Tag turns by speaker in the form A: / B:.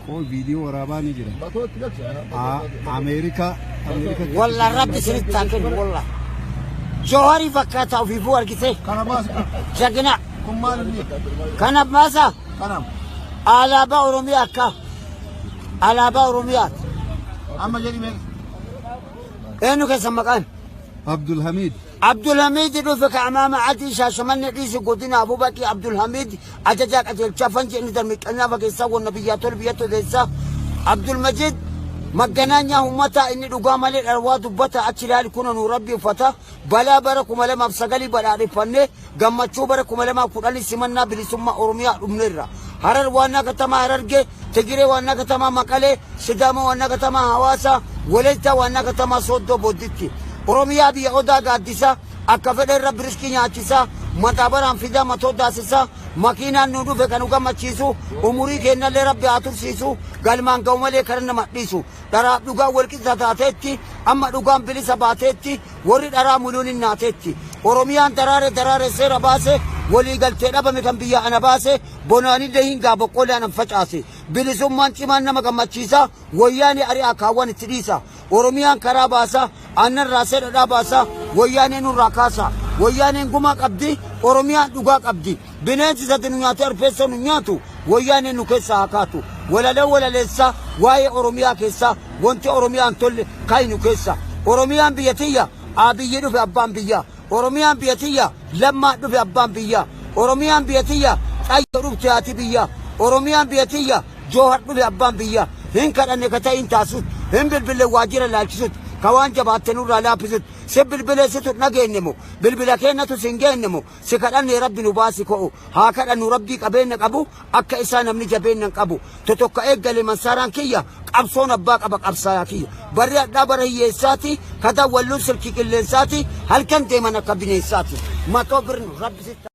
A: Qoo viidiyoo waraabaa ni jira. Ameerikaa Ameerikaa.
B: Wallah rabbi isinitti haa kennu wallah. Jawaarii fakkaataa ofiifuu argite.
C: Kana baas.
B: Jagina.
C: Kun maal inni?
B: Kana baasa
C: Kanam.
B: Alaabaa Oromiyaa akka alaabaa Oromiyaati.
C: Amma jedhi mee.
B: Eenyu keessan maqaan?
A: Abdulhamid.
B: Abdulhamid dhufe ka amaama adii Shaashamanne dhiisi godina Abubakii Abdulhamid ajajaa qajeelchaa fanji inni darmiqqanyaa fageessaa wanna biyyaa tolu biyyatti odeessaa Abdulmajid magganaanyaa ummataa inni dhugaa malee dharwaa dubbata achi ilaali kuna nuu rabbi uffata balaa bara 2009 badhaadheffannee gammachuu bara 2010 simannaa bilisummaa Oromiyaa dhumneerra. Harar waannaa katamaa Harargee, Tigiree waannaa katamaa Maqalee, Sidaama waannaa katamaa Hawaasaa, Walaayittaa waannaa katamaa Sooddoo Boodditti. Oromiyaa biyya odaa gaaddisaa, akka fedhe irra biriskii nyaachisaa, mataa baraan fidaa matoo daasisaa, makiinaan nu dhufe kan nu gammachiisu, umurii kennallee rabbi haa tursiisu, galmaan ga'u malee karaa nama dhiisu. Dharaaf dhugaan walqixa taateetti, amma dhugaan bilisa baateetti, warri dharaa muluun hin naateetti. Oromiyaan daraare daraare seera baase, walii galtee dhabame kan biyya ana baase, bonaanillee hin gaa boqqoollee anan facaase. Bilisummaan cimaan nama gammachiisa, wayyaanee ari'aa kaawwan itti dhiisa. Oromiyaan karaa baasa, aannan raasee dhadhaa baasa, wayyaanee nurraa kaasa. Wayyaaneen gumaa qabdi, Oromiyaan dhugaa qabdi. Bineensi sadi nu nyaatee arfeessoo nu nyaatu, wayyaaneen nu keessaa haa kaatu. Walalee walaleessaa waa'ee Oromiyaa keessaa wanti Oromiyaan tolle ka'i nu keessa. Oromiyaan biyya tiyya, Abiyyi dhufe abbaan biyyaa. Oromiyaan biyya tiyya, Lammaa dhufe abbaan biyyaa. Oromiyaan biyya tiyya, Xayyo dhufte haati biyyaa. Oromiyaan biyya tiyya, Joohar dhufe abbaan biyyaa. Hin kadhanne ka ta'in taasisut, hin bilbille waajjira laalchisut, ka waan jabaatte nurraa laaffisut. Si bilbilee situ dhageenye moo, bilbila keenyatu sin geenye moo, si kadhanne rabbi nu baasi ko'u. Haa kadhannu rabbii qabeenya qabu, akka isaa namni jabeenya hin qabu. Totokka eeggale mansaaraan kiyya, qabsoon abbaa qaba qabsaayaa kiyya. Barri hadhaa bara hiyyeessaati, kadaa walluun silkii qilleensaati, halkan deeman akka bineensaati. Matoo birnu rabbi sitti.